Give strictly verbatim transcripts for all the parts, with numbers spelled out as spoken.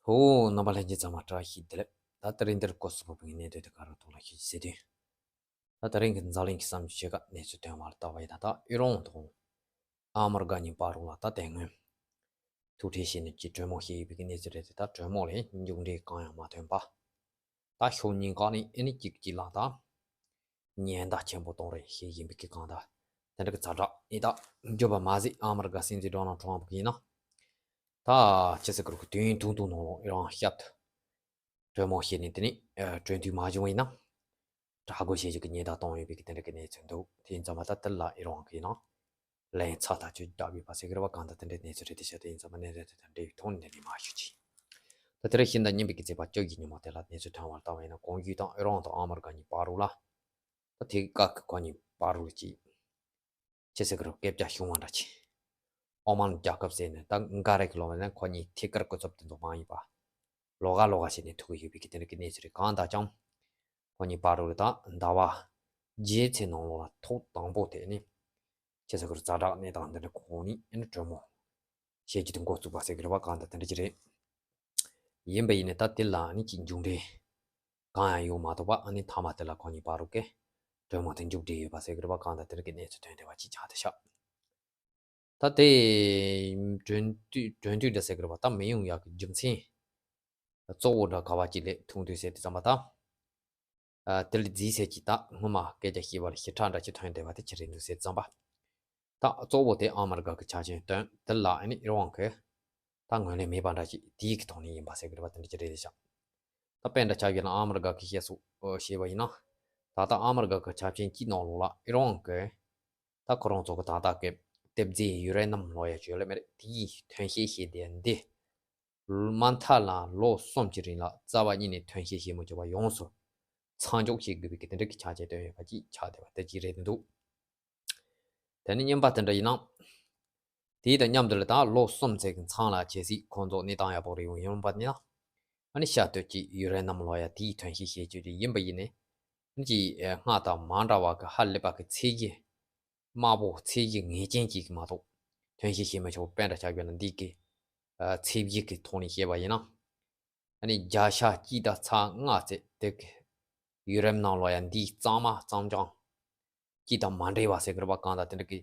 ཧོ། རྣམ་པ་ལྷན་རྒྱས་ཚང་མ་བཀྲ་ཤིས་བདེ་ལེགས། ད་དེ་རིང་འདིར་སྐུ་གཟུགས་པོ་བའི་གནས་དོན་དེ་ག་རང་ཐོག་ལ་ཤེས་ཟེར་དུས། ད་དེ་རིང་གི་འཛམ་གླིང་གི་བསམ་བློ་ཆེ་ཁག་གནས་ཚུལ་ཐོན་བར་ལྟ་བ་ཡིན་ན། ད་ཨི་རོན་དང་ཨ་མི་རི་ཀ་གཉིས་བར་རུ་ལ་ད་དེ་སྔོན་ཐུག་འཕྲད་བྱས་ནས་ཀྱི་གྲོས་མོལ་བྱས་ཡོད་པའི་གནས་ཚུལ་རེད་དེ། ད་གྲོས་མོལ་ལས་མཇུག་འབྲས་གང་ཡང་མ་ཐོན་པ། ད་ཕྱོགས་གཉིས་ཀ་ནས་ཨེ་ནི་གཅིག་གཅིག་ལ་ད་ཉེན་བརྡ་ཆེན་པོ་གཏོང་རེས་བྱེད་བཞིན་པའི་གི་གང་ལྟར་དེ་འདྲ་གི་ཛ་དྲག་ཨེ་ད་འགྱོད་པ་མ་ཟད། ཨ་མི་རི་ཀ་སྲིད་འཛིན་ཌོ་ནལ་ཊམ་གི་ཡིན་ན། ད་ཅི་ཟེར་གི་རུ་གི་དུས་ཡུན་ཐུང་ཐུང་ནང་ལོགས་ཨི་རོན་ཞབས་ཏུ་གྲོས་མོལ་བྱས་ནས། དེ་ནས་ཨ་གྲོས་མཐུན་མ་བྱུང་བ་ཡིན་ན། དྲག་རྒོལ་བྱེད་རྒྱུ་གི་ཉེན་བརྡ་བཏང་ཡོད་པའི་གི་དེ་འདྲ་གི་གནས་ཚུལ་འདུག་དེ་ཡིན་ཙང་མ་ད་དེ་ལ་ཨི་རོན་གི་ཡིན་ན་ལན་ཚ་ཐག་ཆོད་བརྒྱབ་ཡོད་པ་ཟེར་གི་རེད་པ། གང་ལྟར་དེ་འདྲའི་གནས་ཚུལ་རེད་དེ་ཤག་དེ་ཡིན་ཙང་མ་གནས་ཚུལ་དེ་དང་འབྲེལ་བའི་ཐོག་ནས་འདི་ནས་མར་ཞུ་ཅིག་ད་དེ་རིང་ཕྱི་ཟླ་གཉིས་པའི་གི་ཚེས་པ་བཅོ་བརྒྱད་ཉིན་མོ་དེ་ལ་གནས་ཚུལ་ཐོན་བར་ལྟ་བ་ཡིན་ན། གོང་ཞུས་དང་ཨི་རོན་དང་ཨ་མི་རི་ཀ་གཉིས་བར་རུ་ལ། ད་ཐད་ཀར་གི་ཁོ་གཉིས་བར་རུ་ལ་ཅིག་ཅི་ཟེར་གི་རུ་སྐད་ཆ་བྱུང་བ་འདྲ་ཅིག་ཨོ་མན་རྒྱལ་ཁབ་ཟེར་ནས་ད་འགའ་རེ་གི་ལོག་ནས་ཁོ་གཉིས་ཐད་ཀར་སྐུ་ཚབ་དེ་ཚོ་མ་ཡིན་པ། ལོགས་ཀ་ལོགས་ཀ་བྱས་ནས་ཐུག་གི་ཡོད་པའི་གི་དེ་འདྲ་གི་གནས་ཚུལ་རེད། གང་ལྟར་ཀྱང་ཁོ་གཉིས་བར་རུ་ལ་ད་ཟླ་བ་བརྒྱད་ཙམ་ནང་ལོགས་ལ་ཐོག་དང་པོ་དེ་ནི་ཅི་ཟེར་གི་རུ་ཛ་དྲག་གནས་སྟངས་འདི་འདྲ་གོང་ནས་ཨེ་ནི་གྲོས་མོལ་བྱེད་རྒྱུ་དེ་འགོ་བཙུགས་པ་ཟེར་གི་རེད་པ། གང་ལྟར་དེ་འདྲ་ཅིག་རེད། ཡིན་པ་ཡིན་ནའི་ད་དེ་ལ་ནི་ཅིག་མཇུག་འབྲས་གང་ཡང་ཡོང་མ་ཐུབ་པ། ཨ་ནི་མཐའ་མ་དེ་ལ་ཁོ་གཉིས་བར་རུ་གི་གྲོས་མོལ་དེ་མཇུག་སྒྲིལ་ཡོད་པ་ཟེར་གི་རེད་པ། གང་ལྟར་དེ་འདྲ་གི་གནས་ཚུལ་ཐོན་བསྡད་པ་ཅིག་ཆགས་བསྡད་ཤག་ད་དེ་གྲོས་མཐུན་གྲོས་མཐུན་འདྲ་ཟེར་གི་རེད་པ། ད་མི་ཡོང་ཡག་གི་རྒྱུ་མཚན་གཙོ་བོ་འདྲ་ག་བ་ཅིག་ལས་ཐུག་འདུག་ཟེར་དུས་ཙམ་པ། ད་ཨ་དེ་ལ་རྫིས་ཟེར་གྱི་ད་སྔོན་མ་སྐད་ཆ་བཤད་པ་ལ་ཞིབ་ཕྲ་འདྲ་ཅིག་ཐོན་བསྡད་པ་དེ་ཅི་རེད་འདུག་ཟེར་དུས་ཙམ་པ། ད་གཙོ་བོ་དེ་ཨ་མི་རི་ཀ་གི་ཆ་རྐྱེན་བཏོན་དེ་ལ་ཨ་ནི་ཨི་རོན་གི་ད་ངོས་ལེན་མེད་པ་འདྲ་ཅིག་དེའི་གི་ཐོག་ནས་ཡིན་པ་ཟེར་གི་རེད་པ། དེ་འདྲ་ཅིག་རེད་ཤག་ད་དཔེ་འདྲ་ཆ་བཞག་ན་ཨ་མི་རི་ཀ་གི་བཤད་སྲོལ་བཤད་པ་ཡིན་ན། ད་ལྟ་ཨ་མི་རི་ཀ་གི་ཆ་རྐྱེན་གྱི་ནང་ལོགས་ལ་ཨི་རོན་གི་ད་ཁོ་རང་ཚོ་གི་ད་ལྟ་གི་གཏེར་རྫས་ཡུ་རེ་ནམ་ལོ་ཡ་བཅོས་ལེ་མེད་དེའི་ཐོན་སྐྱེད་བྱེད་དེ་འདི་མ་མཐའ་ལ་ལོ་གསུམ་གྱི་རིང་ལ་རྩ་བ་ཉིད་ནས་ཐོན་སྐྱེད་བྱེད་མི་ཆོག་པ་ཡོངས་སུ་མཚམས་འཇོག་བྱེད་དགོས་པའི་གི་དེ་འདྲ་གི་ཆ་རྐྱེན་བཏོན་ཡོད་པ་ཅིག་ཆགས་བསྡད་པ་དེ་ཅིག་རེད་འདུག་དེ་ནས་གཉིས་པ་དེ་འདྲ་ཡིན་ན། དེ་དང་མཉམ་དུ་ལ་ད་ལོ་གསུམ་ཙམ་གྱི་མཚམས་ལ་གལ་སྲིད་ཁོང་ཚོ་གནས་སྟངས་ཡག་པོ་རེ་ཡོང་ཡོང་པ་ཡིན་ན། ཨ་ནི་ཤ་སྟོད་ཀྱི་ཡུ་རེ་ནམ་ལོ་ཡ་དེའི་ཐོན་སྐྱེད་བྱེད་རྒྱུ་དེ་ཡིན་པ་ཡིན་ནའི། ཨ་ནི་ཅིག་ཨེ་སྔར་དང་མ་འདྲ་བ་གི་ཧ་ལས་པ་གི་ཚད་གཞི་དམའ་པོ་ཚད་གཞི་ངེས་ཅན་ཅིག་མ་གཏོགས་ཐོན་སྐྱེད་བྱེད་མི་ཆོག་དཔེ་འདྲ་ཆགས་ཡོད་ན། འདི་གི་ཨ་ཚད་གཞི་གི་ཐོག་ནས་བཤད་པ་ཡིན་ན། ཨ་ནི་བརྒྱ་ཆ་གཅིག་དང་ཚེག་ལྔ་ཙམ་དེ་གི་ཡུ་རེ་ནམ་ལོ་ཡ་འདིའི་གཙང་མ་གཙང་རྐྱང་གཅིག་དང་མ་འདྲེས་པ་ཟེར་གི་རེད་པ། གང་ལྟར་དེ་འདྲ་གི་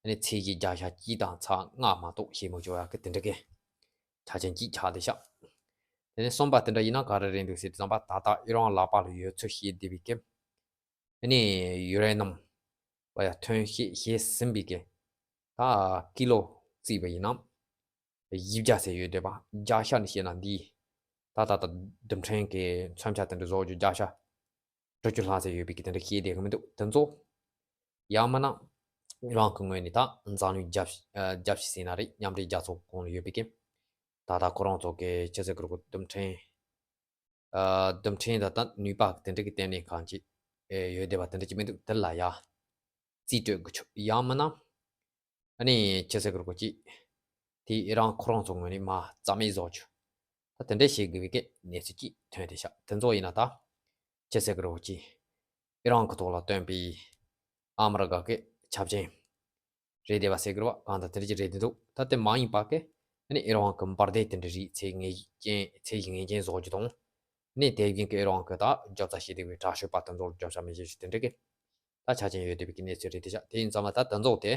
ཨ་ནི་ཚད་གཞི་བརྒྱ་ཆ་གཅིག་དང་ཚེག་ལྔ་མ་གཏོགས་བྱེད་མི་ཆོག་ཡག་གི་དེ་འདྲ་གི་ཆ་རྐྱེན་གཅིག་ཆགས་བསྡད་ཤག་དེ་ནས་གསུམ་པ་དེ་འདྲ་ཡིན་ན་ག་རེ་རེད་འདུག་ཟེར་དུས་ཙམ་པ། ད་ལྟ་ཨི་རོན་ལག་པ་ལ་ཡོད་ཚུལ་བཤད་བསྡད་པའི་གི་ཨ་ནི་ཡུ་རེ་ནམ་ལོ་ཡ་ཐོན་སྐྱེད་བྱས་ཟིན་པའི་གི་ད་ཀི་ལོ་བརྩིས་པ་ཡིན་ན། བཞི་བརྒྱ་ཟེར་ཡོད་འདུག་པ། བརྒྱ་ཆ་ནས་བཤད་ན་འདི་ད་ད་ལྟ་རྡུལ་ཕྲན་གྱི་མཚོན་ཆ་དེ་འདྲ་བཟོ་རྒྱུ་བརྒྱ་ཆ་དྲུག་ཅུ་ལྷག་ཙམ་ཡོད་པའི་གི་དེ་འདྲ་བཤད་བསྡད་གི་མི་འདུག་དེ་ཚོ་ཡང་མིན་ན་ཨི་རོན་གྱི་ངོས་ནས་ད་འཛམ་གླིང་རྒྱབ་ཨ་རྒྱབ་ཕྱི་ཟེར་ན་རེད། མཉམ་འབྲེལ་རྒྱལ་ཚོགས་གོང་ལ་ཡོད་པའི་གི་ད་ལྟ་ཁོ་རང་ཚོ་གི་ཅི་ཟེར་གི་རུ་གི་རྡུལ་ཕྲན་ཨ་རྡུལ་ཕྲན་ད་ལྟ་ནུས་པ་དེ་འདྲ་གི་བརྟན་ལྷིང་གང་ཅི་ཨེ་ཡོད་བསྡད་པ་དེ་འདྲ་ཅིག་མི་འདུག་དེ་ལ་ཡ་རྩིས་སྤྲོད་དགོས་ཆོག་ཡང་མིན་ན། ཨ་ནི་ཅི་ཟེར་དགོས་རེད་གོ་ཅིག་དེ་ཨི་རན་ཁོ་རང་ཚོ་ངོས་ནས་མར་རྩ་མེད་བཟོ་རྒྱུ། ད་དེ་འདྲ་བྱེད་དགོས་པའི་གི་གནས་ཚུལ་ཅིག་ཐོན་བསྡད་ཤག་དེ་ཚོ་ཡིན་ན་ད་ཅི་ཟེར་དགོས་རེད་གོ་ཅིག་ཨི་རན་གི་ཐོག་ལ་བཏོན་པའི་ཨ་མི་རི་ཀ་གི་ཆབ་ཆེན་རེད་བསྡད་པ་ཟེར་དགོས་རེད་པ། གང་ལྟར་དེ་འདྲ་ཅིག་རེད་བསྡད་འདུག་ད་དེ་མ་ཡིན་པ་གི་ཨ་ནི་ཨི་རན་གི་འབར་མདེལ་དེ་འདྲ་རིགས་ཚད་ངེས་ཅན་ཚད་གཞི་ངེས་ཅན་བཟོ་རྒྱུ་དང་། ཨ་ནི་དེ་བཞིན་གི་ཨི་རན་གི་ད་རྒྱབ་རྩ་བྱེད་བསྡད་པའི་དྲག་ཤོས་པ་དེ་ཚོར་རྒྱབ་ཤ་མི་བྱེད་རྒྱུ་དེ་འདྲ་གི་ད་ཆ་རྐྱེན་ཡོད་བསྡད་པའི་གི་གནས་ཚུལ་རེད་བསྡད་ཤག་དེ་ཡིན་ཙང་མ་ད་དེ་ཚོ་དེ་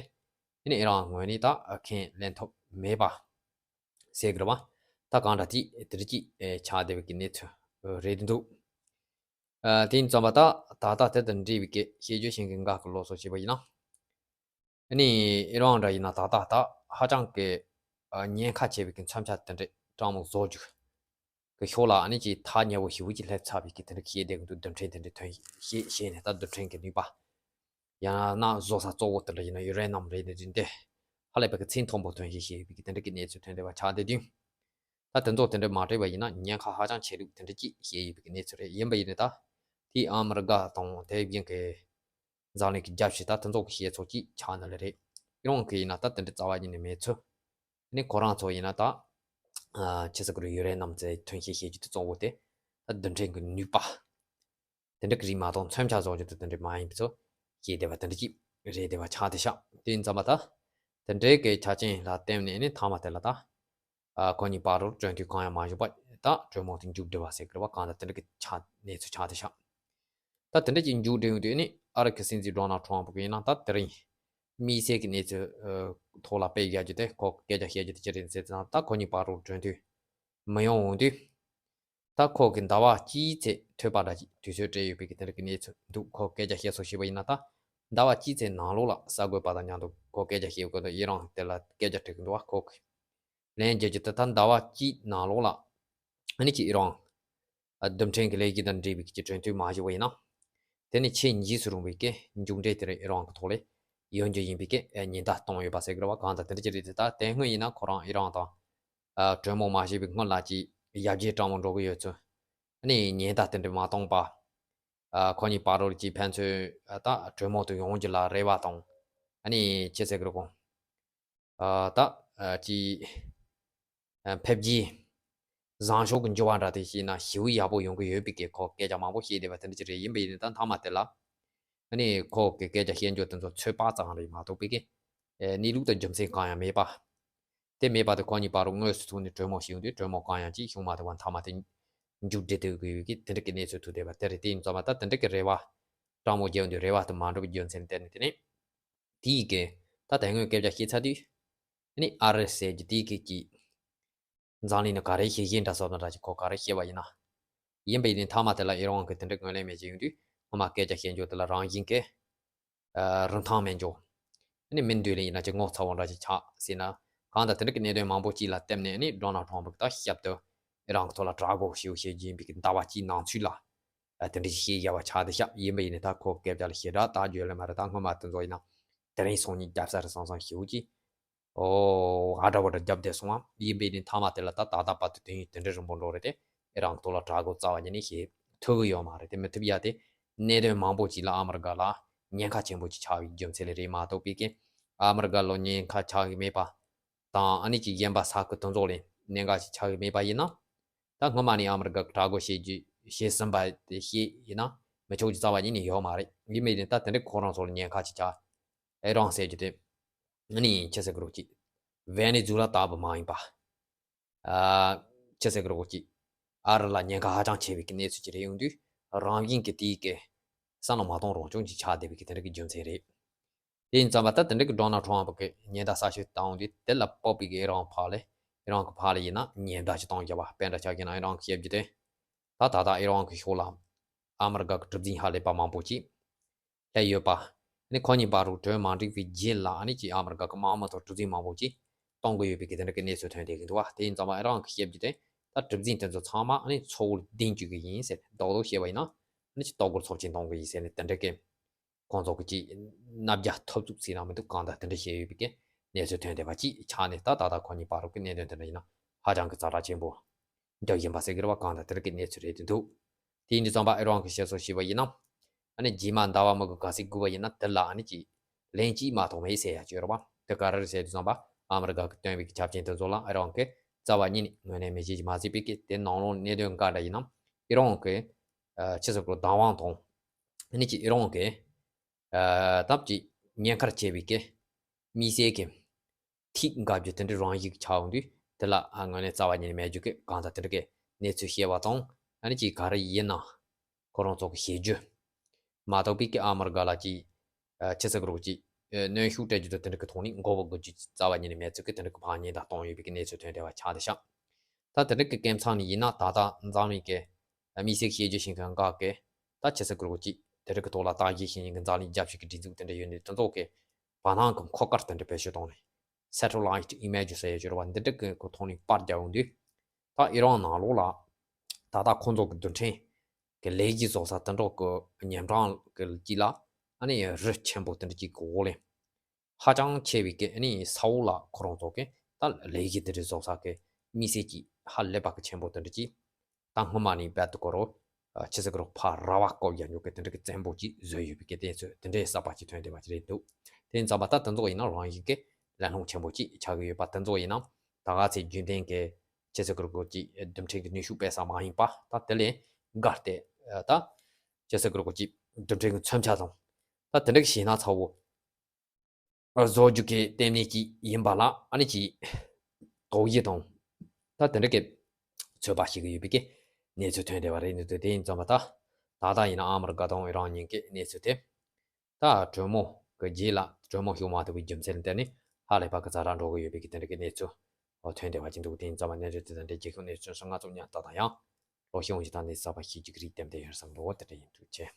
ཨ་ནི་ཨི་རན་ངོས་ནས་ད་ཁས་ལེན་ཐུབ་མེད་པ་ཟེར་གི་རེད་པ། ད་གང་འདྲ་དེ་དེ་འདྲ་ཅིག་ཨེ་ཆགས་བསྡད་པའི་གི་གནས་ཚུལ་རེད་བསྡད་འདུག་ཨ་དེ་ཡིན་ཙང་མ་ད་ད་ལྟ་དེ་དང་འབྲེལ་བའི་གི་ཤེས་རྒྱུ་ཤེས་མཁན་འགའ་གི་ལོགས་སུ་བྱས་པ་ཡིན་ན། ཨ་ནི་ཨི་རན་འདྲ་ཡིན་ན་ད་ལྟ་ད་ཧ་ཅང་གི་ཨ་ཉེན་ཁ་ཆེ་བའི་གི་མཚོན་ཆ་དེ་འདྲ་སྤྲང་མོ་བཟོ་རྒྱུ་གི་ཕྱོགས་ལ་ཨ་ནི་ཅིག་ཐག་ཉེ་བོ་ཞེ་པོ་ཅིག་སླེབས་ཚར་བའི་གི་དེ་འདྲ་ཤེས་བསྡད་གི་འདུག་རྡུལ་ཕྲན་དེ་འདྲ་ཐོན་ཤེས་ཤེས་ནས་ད་རྡུལ་ཕྲན་གི་ནུས་པ། ཡང་ན་བཟོ་ས་གཙོ་བོ་དེ་འདྲ་ཡིན་ན་ཡུ་རེ་ནམ་རེད་དེ་འདྲ་ཧ་ལས་པ་གི་ཚད་མཐོན་པོ་ཐོན་ཤེས་ཤེས་ཡོད་པའི་གི་དེ་འདྲ་གི་གནས་ཚུལ་ཐོན་བསྡད་པ་ཆགས་བསྡད་དུས། ད་དེ་ཚོ་དེ་འདྲ་མ་སྤྲད་པ་ཡིན་ན་ཉེན་ཁ་ཧ་ཅང་ཆེ་ལུགས་དེ་འདྲ་ཅིག་བཤད་ཡོད་པའི་གནས་ཚུལ་རེད། ཡིན་པ་ཡིན་ནའི་ད་དེའི་ཨ་མི་རི་ཀ་དང་དེ་བཞིན་གི་འཛམ་གླིང་གི་རྒྱལ་སྤྱི་ད་དེ་ཚོ་གི་བཤད་ཚོད་ཅིག་ཆགས་ནི་ལ་རེད། ཨི་རན་གི་ཡིན་ན་ད་དེ་འདྲ་རྩ་བ་ཉིད་ནས་མེད་ཚུལ། ཨ་ནི་ཁོ་རང་ཚོ་ཡིན་ན་ད་ཨ་ཅི་ཟེར་གི་རུ་ཡུ་རེ་ནམ་ཚོའི་ཐོན་སྐྱེད་བྱེད་རྒྱུ་དེ་གཙོ་བོ་དེ་ད་རྡུལ་ཕྲན་གི་ནུས་པ་དེ་འདྲ་གི་རིགས་མ་གཏོགས་མཚོན་ཆ་བཟོ་རྒྱུ་དེ་དེ་འདྲ་མ་ཡིན་པའི་ཚོ་བཤད་བསྡད་པ་དེ་འདྲ་ཅིག་རེད་བསྡད་པ་ཆགས་བསྡད་ཤག་དེ་ཡིན་ཙང་མ་ད་དེ་འདྲའི་གི་ཆ་རྐྱེན་ལ་བརྟེན་ནས་ནི་མཐའ་མ་དེ་ལ་ད། ཨ་ཁོ་གཉིས་བར་རུ་གྲོས་མཐུན་གང་ཡང་མ་བྱུང་བ། ད་གྲོས་མོལ་དེ་མཇུག་སྒྲིལ་བ་ཟེར་གི་རེད་བ། གང་ལྟར་དེ་འདྲ་གི་ཆ་གནས་ཚུལ་ཆགས་བསྡད་ཤག་ད་དེ་འདྲ་ཅིག་མཇུག་སྒྲིལ་ཡོང་དུས་ནི་ཨ་རི་གི་སྲིད་འཛིན་ཌོ་ནལ་ཊམ་ཕུ་གི་ཡིན་ན་ད་དེ་རིང་དམིགས་བསལ་གྱི་གནས་ཚུལ་ཨ་ཐོག་ལ་སྤེལ་རྒྱག་རྒྱུ་དེ། ཁོ་སྐད་ཆ་བཤད་རྒྱུ་དེ་ཅི་རེད་ཟེར་ཙང་ད་ཁོ་གཉིས་བར་རུ་གྲོས་མཐུན་མི་ཡོང་འོང་དུས། ད་ཁོ་གི་ཟླ་བ་གཅིག་ཚེ་ཐོས་པ་འདྲ་ཅིག་དུས་ཚོད་སྤྲད་ཡོད་པའི་གི་དེ་འདྲ་གི་གནས་ཚུལ་འདུག་ཁོ་སྐད་ཆ་བཤད་སོ་ཞེས་པ་ཡིན་ན་ད་ཟླ་བ་གཅིག་ཚེ་ནང་ལོགས་ལ་གསར་འགོད་པ་དང་མཉམ་དུ་ཁོ་སྐད་ཆ་བཤད་ཡོད་སྐོར་དུ་ཨི་རན་དེ་ལ་སྐད་ཆ་དྲིས་གི་འདུག་བ། ཁོ་གི་ལན་རྒྱག་རྒྱུ་དེ་ད་ཟླ་བ་གཅིག་ནང་ལོགས་ལ་ཨ་ནི་ཅིག་ཨི་རན་རྡུལ་ཕྲན་གྱི་ལས་གཞི་དང་འབྲེལ་བའི་གི་གྲོས་མཐུན་མ་བྱས་པ་ཡིན་ན། དེ་ནི་ཆེས་འཇིགས་སུ་རུང་བའི་གི་མཇུག་འབྲས་དེ་རེད། ཨི་རན་གྱི་ཐོག་ལས་ཡོང་རྒྱུ་ཡིན་པའི་གི་ཉེན་བརྡ་བཏང་ཡོད་པ་ཟེར་གི་རེད་བ། གང་ལྟར་དེ་འདྲ་ཅིག་རེད་དེ། ད་དེ་སྔོན་ཡིན་ན་ཁོ་རང་ཨི་རན་དང་ཨ་གྲོས་མོལ་མ་བྱས་པའི་སྔོན་ལ་ཅིག་ཡར་རྒྱས་སྤྲང་པོ་འགྲོ་གི་ཡོད་ཚུལ། ཨ་ནི་ཉེན་བརྡ་དེ་འདྲ་མ་བཏང་པ། ཨ་ཁོ་གཉིས་བར་དུ་ཅིག་ཕན་ཚུན་ཨ་ད་གྲོས་མོལ་དུ་ཡོང་རྒྱུ་ལ་རེ་བ་དང་། ཨ་ནི་ཅི་ཟེར་གི་རེད་གོ་ཨ་ད་ཨ་ཅིག་ཨ་འཕེལ་རྒྱས་བཟང་ཕྱོགས་ཀྱི་འགྱུར་བ་འདྲ་དེ་བྱས་ན་ཞེ་པོ་ཡག་པོ་ཡོང་གི་ཡོད་པའི་གི་ཁོ་སྐད་ཆ་མང་པོ་བཤད་བསྡད་པ་དེ་འདྲ་ཅིག་རེད། ཡིན་པ་ཡིན་ནའི་ད་མཐའ་མ་དེ་ལ་ཨ་ནི་ཁོ་གི་སྐད་ཆ་བཤད་འཇོག་དེ་ཚོ་ཚོད་དཔག་ཙམ་རེད་མ་གཏོགས་པའི་གི་ཨ་གནས་ལུགས་དང་རྒྱུ་མཚན་གང་ཡང་མེད་པ། དེ་མེད་པ་དེ་ཁོ་གཉིས་བར་དུ་དངོས་སུ་ཐུག་ནས་གྲོས་མོལ་བྱས་ཡོང་དུས་གྲོས་མོལ་གང་ཡང་ཅིག་བྱུང་མ་ཐུབ་པ། མཐའ་མ་དེ་མཇུག་སྒྲིལ་ཐུབ་དགོས་ཡོད་ཀྱི་དེ་འདྲ་གི་གནས་ཚུལ་ཐུག་བསྡད་པ་དེ་རེད། དེ་ཡིན་ཙང་མ་ད་དེ་འདྲ་གི་རེ་བ་སྤྲང་པོ་རྒྱག་ཡོང་དུས་རེ་བ་དེ་མ་འགྲུབ་པའི་རྒྱུ་མཚན་དེ་ནི་དེ་ནི་དེའི་གི་ད་དེ་སྔོན་སྐད་ཆ་བཤད་ཚར་དུས་ཨ་ནི་ཨ་རི་ཟེར་རྒྱུ་དེའི་གི་ཀྱི་འཛམ་གླིང་ནི་ག་རེ་ཤེས་བཞིན་འདྲ་སོགས་དང་འདྲ་ཅིག་ཁོ་ག་རེ་བཤད་པ་ཡིན་ན། ཡིན་པ་ཡིན་ནའི་མཐའ་མ་དེ་ལ་ཨི་རན་གི་དེ་འདྲ་ངོས་ལེན་མེད་ཅིག་ཡོང་དུས་སྔོན་མ་སྐད་ཆ་བཤད་འཇོག་དེ་ལ་རང་བཞིན་གི་ཨ་རིན་ཐང་མེད་འགྱོ། ཨ་ནི་མི་འདོད་ལེ་ཡིན་ན་ཅིག་ངོ་ཚ་བོ་འདྲ་ཞིག་ཆགས་ཟེར་ན། གང་ལྟར་དེ་འདྲ་གི་གནད་དོན་མང་པོ་ཅིག་ལ་བརྟེན་ནས་ཨ་ནི་ཌོ་ནལ་ཊམ་ཕུ་གི་ད་ཞབས་ཏོག་ཨི་རན་གི་ཐོག་ལ་དྲག་རྒོལ་ཞེ་པོ་བྱེད་རྒྱུ་ཡིན་པའི་གི་ཟླ་བ་གཅིག་ནང་ཚུད་ལ་ཨ་དེ་འདྲ་ཞིག་བཤད་ཡ་བ་ཆགས་བསྡད་ཤག་ཡིན་པ་ཡིན་ནའི་ད་ཁོ་སྐད་ཆ་ལ་ཞེ་དྲག་ད་བརྗོད་ལེ་མ་རེད། ད་སྔོན་མ་དེ་ཚོ་ཡིན་ན་དེ་རིང་སང་ཉིན་རྒྱབ་ས་རེད་བསམ་བསམ་ཞེ་པོ་ཅིག་ཨོ་ཨ་དྲ་བ་དྲ་རྒྱབ་བསྡད་སོང་ཨ། ཡིན་པ་ཡིན་ནའི་མཐའ་མ་དེ་ལ་ད་ད་ལྟ་བར་དུ་དུས་ཡུན་དེ་འདྲ་རིང་པོ་འགྲོ་རེད་དེ། ཨི་རན་གི་ཐོག་ལ་དྲག་རྒོལ་རྩ་བ་ཉིད་ནས་བྱེད་ཐུབ་ཀྱི་ཡོད་མ་རེད། དེ་མི་ཐུབ་ཡ་དེ་གནད་དོན་མང་པོ་ཅིག་ལ་ཨ་མི་རི་ཀ་ལ་ཉེན་ཁ་ཆེན་པོ་ཅིག་ཆགས་པའི་རྒྱུ་མཚན་ལས་རེད་མ་གཏོགས་པའི་གི་ཨ་མི་རི་ཀ་ལ་ཉེན་ཁ་ཆགས་ཀྱི་མེད་པ་དང་། ཨ་ནི་ཅིག་གཞན་པ་ས་ཁུལ་དེ་ཚོ་ལ་ཉེན་ཁ་ཅིག་ཆགས་ཀྱི་མེད་པ་ཡིན་ན། ད་སྔོན་མ་ནས་ཨ་མི་རི་ཀ་གི་དྲག་རྒོལ་བྱེད་རྒྱུ་བྱེད་ཟིན་པ་དེ་བཤད་ཡིན་ན་མི་ཆོག་རྒྱུ་རྩ་བ་ཉིད་ནས་ཡོད་མ་རེད། ཡིན་པ་ཡིན་ནའི་ད་དེ་འདྲ་ཁོ་རང་ཚོ་ལ་ཉེན་ཁ་ཅིག་ཆགས། ཨི་རན་ཟེར་རྒྱུ་དེ་ཨ་ནི་ཅི་ཟེར་གི་རེད་གོ་ཅིག་ཝེ་ནེ་ཛུ་ལ་ལྟ་བུ་མ་ཡིན་པ། ཨ་ཅི་ཟེར་གི་རེད་གོ་ཅིག་ཨ་རི་ལ་ཉེན་ཁ་ཧ་ཅང་ཆེ་བའི་གི་གནས་ཚུལ་ཅིག་རེད། ཡོང་དུས་རང་བཞིན་གྱི་དེའི་གི་བསམ་བློ་མ་གཏོང་རང་སྐྱོང་ཅིག་ཆགས་བསྡད་པའི་གི་དེ་འདྲ་གི་རྒྱུ་མཚན་རེད། དེ་ཡིན་ཙང་མ་ད་དེ་འདྲ་གི་ཌོ་ནལ་ཊམ་ཕུ་གི་ཉེན་བརྡ་གསར་ཤོས་བཏང་ཡོང་དུས་དེ་ལ་དཔག་པའི་གི་ཨི་རན་ཕར་ལ་ཨི་རན་གི་ཕར་ལ་ཡིན་ན་ཉེན་བརྡ་ཅིག་བཏང་བཞག་པ། དཔེ་འདྲ་ཆ་བཞག་ན་ཨི་རན་གི་བཤད་རྒྱུ་དེ། ད་ད་ལྟ་ཨི་རན་གི་ཕྱོགས་ལ་ཨ་མི་རི་ཀ་གི་གྲུ་གཟིངས་ཧ་ལས་པ་མང་པོ་ཅིག་སླེབས་ཡོད་པ། ཨ་ནི་ཁོ་གཉིས་བར་དུ་གྲོས་མ་འགྲིག་པའི་རྗེས་ལ་ཨ་ནི་ཅིག་ཨ་མི་རི་ཀ་གི་དམག་མི་ཐོག་གྲུ་གཟིངས་མང་པོ་ཅིག་གཏོང་གི་ཡོད་པའི་གི་དེ་འདྲ་གི་གནས་ཚུལ་ཐོན་བསྡད་ཀྱི་འདུག་བ། དེ་ཡིན་ཙང་མ་ཨི་རན་གི་བཤད་རྒྱུ་དེ་ད་གྲུ་གཟིངས་དེ་ཚོ་ཚང་མ་ཨ་ནི་མཚོ་བོད་ལ་འདིང་བཅུག་གི་ཡིན་ཟེར། རྡོག་རྡོག་བཤད་པ་ཡིན་ན་ཨ་ནི་ཅིག་ལྟོ་གོས་ཚབས་ཆེན་གཏོང་གི་ཡིན་ཟེར་ནས་དེ་འདྲ་གི་ཁོང་ཚོ་གི་ཅིག་མནའ་བརྒྱ་ཐོབ་ཚུགས་ཟེར་ན་མི་འདུག་གང་ལྟར་དེ་འདྲ་བཤད་ཡོད་པའི་གི་གནས་ཚུལ་ཐོན་བསྡད་པ་ཅིག་ཆགས་ནས། ད་ད་ལྟ་ཁོ་གཉིས་བར་དུ་གི་གནད་དོན་དེ་འདྲ་ཡིན་ན་ཧ་ཅང་གི་ཛ་དྲག་ཆེན་པོ་འདྲ་ཡིན་པ་ཟེར་གི་རེད་བ། གང་ལྟར་དེ་རིགས་ཀྱི་གནས་ཚུལ་རེད་དེ་འདུག་དེ་ཡིན་དུས་ཙམ་པ་ཨི་རན་གྱི་བཤད་སྲོལ་ཞིག་བ་ཡིན་ན། ཨ་ནི་རྗེས་མ་ཟླ་བ་མི་གི་ག་ཚོད་སྒུག་པ་ཡིན་ན་དེ་ལ་ཨ་ནི་ཅིག་ལན་གཅིག་མ་གཏོགས་མེད་ཟེར་ཡ་ཅིག་ཡོད་རེད་བ། དེ་ག་རེ་རེད་ཟེར་དུས་ཙམ་པ་ཨ་མི་རི་ཀ་གི་བཏོན་པའི་གི་ཆ་རྐྱེན་དེ་ཚོ་ལ་ཨི་རན་གྱིས་རྩ་བ་ཉིད་ནས་ངོས་ལེན་མི་བྱེད་ཀྱི་མ་ཟད་པའི་གི་དེ་ནང་ལོགས་གནད་དོན་འགའ་འདྲ་ཡིན་ན་ཨི་རན་གྱི་ཨ་ཕྱི་སོ་སོ་བདག་དབང་དང་། ཨ་ནི་ཅིག་ཨི་རན་གྱི་ཨ་སྟབས་ཀྱིས་ཉེན་ཁར་བྱས་པའི་གི་དམིགས་བསལ་གྱི་ཐིག་འགའ་བརྒྱུད་དེ་འདྲའི་རང་བཞིན་ཆགས་ཡོང་དུས་དེ་ལ་ཨ་ངོས་ནས་རྩ་བ་ཉིད་ནས་མེད་རྒྱུ་གི་གང་ལྟར་དེ་འདྲ་གི་གནས་ཚུལ་བཤད་པ་དང་། ཨ་ནི་ཅིག་ག་རེ་ཡིན་ན་ཁོ་རང་ཚོ་གི་བཤད་རྒྱུ་མ་གཏོགས་པའི་གི་ཨ་མི་རི་ཀ་ལ་ཅིག་ཨ་ཕྱི་སོ་སོ་གི་ཅིག་ཨ་གནོན་ཤུགས་སྤྲད་རྒྱུ་དང་དེ་འདྲ་གི་ཐོག་ནས་མགོ་བོ་སྒུར་རྒྱུ་རྩ་བ་ཉིད་ནས་མེད་ཚུལ་གི་དེ་འདྲ་གི་ཕར་ཉེན་བརྡ་གཏོང་ཡོད་པའི་གི་གནས་ཚུལ་ཐོན་བསྡད་པ་ཆགས་བསྡད་ཤག་ད་དེ་འདྲ་གི་སྐབས་མཚམས་ནས་ཡིན་ན་ད་ལྟ་འཛམ་གླིང་གི་དམིགས་བསལ་བཤད་རྒྱུ་ཞིག་གི་འགག་གི་ད་ཕྱི་སོ་སོ་གི་ཅིག་དེ་འདྲ་གི་ཐོག་ལ་བརྟག་དཔྱད་བྱེད་མཁན་གི་འཛམ་གླིང་རྒྱལ་སྤྱི་གི་སྒྲིག་འཛུགས་དེ་འདྲ་ཡོད་ནས་དེ་ཚོ་གི་བར་སྣང་གི་འཁོར་སྐར་དེ་འདྲ་བེད་སྤྱོད་བཏང་ནས་སེ་ཊེ་ལའིཊ་ཨི་མེ་ཇི་ཟེར་ཡ་ཅིག་ཡོད་རེད་བ། འདི་འདྲ་གི་གི་ཐོག་ནས་པར་རྒྱག་ཡོང་དུས་ད་ཨི་རན་ནང་ལོགས་ལ་ད་ལྟ་ཁོང་ཚོ་གི་རྡུལ་ཕྲན་གི་ལས་གཞི་བཟོ་ས་དེ་འདྲ་གི་ཉིན་གྲངས་གི་དཀྱིལ་ལ་ཨ་ནི་རི་ཆེན་པོ་དེ་འདྲ་ཅིག་གི་འོག་ལ་ཧ་ཅང་ཆེ་བའི་གི་ཨ་ནི་ས་འོག་ལ་ཁོ་རང་ཚོ་གི་ད་ལས་གཞི་དེ་འདྲ་བཟོ་ས་གི་དམིགས་བསལ་གྱི་ཧ་ལས་པ་གི་ཆེན་པོ་དེ་འདྲ་ཅིག་ད་སྔོན་མ་ནས་རྦད་དེ་ཁོ་རང་ཕྱི་སོ་སོ་གི་ཕར་ར་བ་བཀོག་རྒྱག་ཉོ་གི་དེ་འདྲ་གི་བཙན་པོ་ཅིག་བཟོས་ཡོད་པའི་གི་གནས་ཚུལ་དེ་འདྲའི་གསར་པ་ཅིག་ཐོན་བསྡད་པ་ཅིག་རེད་འདུག་དེ་ཡིན་ཙང་མ་ད་དེ་ཚོ་ཡིན་ན་རང་བཞིན་གི་ལས་སླ་ཆེན་པོ་ཅིག་ཆགས་ཀྱི་ཡོད་པ། དེ་ཚོ་ཡིན་ན་ད་ག་ཚོད་རྒྱུན་ལྡན་གི་ཕྱི་སོ་སོ་གི་ཅིག་རྡུལ་ཕྲན་གི་ནུས་ཤུགས་སྤེལ་ས་མ་ཡིན་པ། ད་དེ་ལས་བརྒལ་ཏེ་ད་ཕྱི་སོ་སོ་གི་ཅིག་རྡུལ་ཕྲན་གི་མཚོན་ཆ་དང་ད་དེ་འདྲ་གི་ཞེད་སྣང་ཚ་བོ་བཟོ་རྒྱུ་གི་ལྟེ་གནས་ཅིག་ཡིན་པ་ལ་ཨ་ནི་ཅིག་དོགས་གཞི་དང་ད་དེ་འདྲ་གི་ ཚོད་དཔག་བྱེད་ཀྱི་ཡོད་པའི་གི་གནས་ཚུལ་ཐོན་བསྡད་པ་རེད། འདུག་དེ་ཡིན་ཙང་མ་ད་ད་ལྟ་ཡིན་ན་ཨ་མར་དགའ་ཏང་ཨེ་རང་གཉིས་ཀྱི་གནས་ཚུལ་དེ། ད་གྲོས་མོལ་གྱི་རྗེས་ལ་གྲོས་མོལ་བྱུང་མ་ཐུབ་པའི་རྒྱུ་མཚན་དེ་ནི་ཧ་ལས་པ་གི་ཛ་དྲག་འགྲོ་གི་ཡོད་པའི་གི་དེ་འདྲ་གི་གནས་ཚུལ་ཐོན་བསྡད་པ་ཅིག་འདུག་དེ་ཡིན་ཙང་མ་གནས་ཚུལ་དེ་དང་འབྲེལ་རྒྱལ་ཁབ་གནས་ཚུལ་སོགས་ང་ཚོ་ཉམས་ཏག་ཏག་ཡང་ལོ་ཤས་ཀྱི་ད་འདི་གསར་པ་ཤེས་ཀྱི་རིགས་དེ་འདྲ་ཡོད་བསམ་འདུག་དེ་འདྲ་ཡིན། ཐུགས་རྗེ་ཆེ།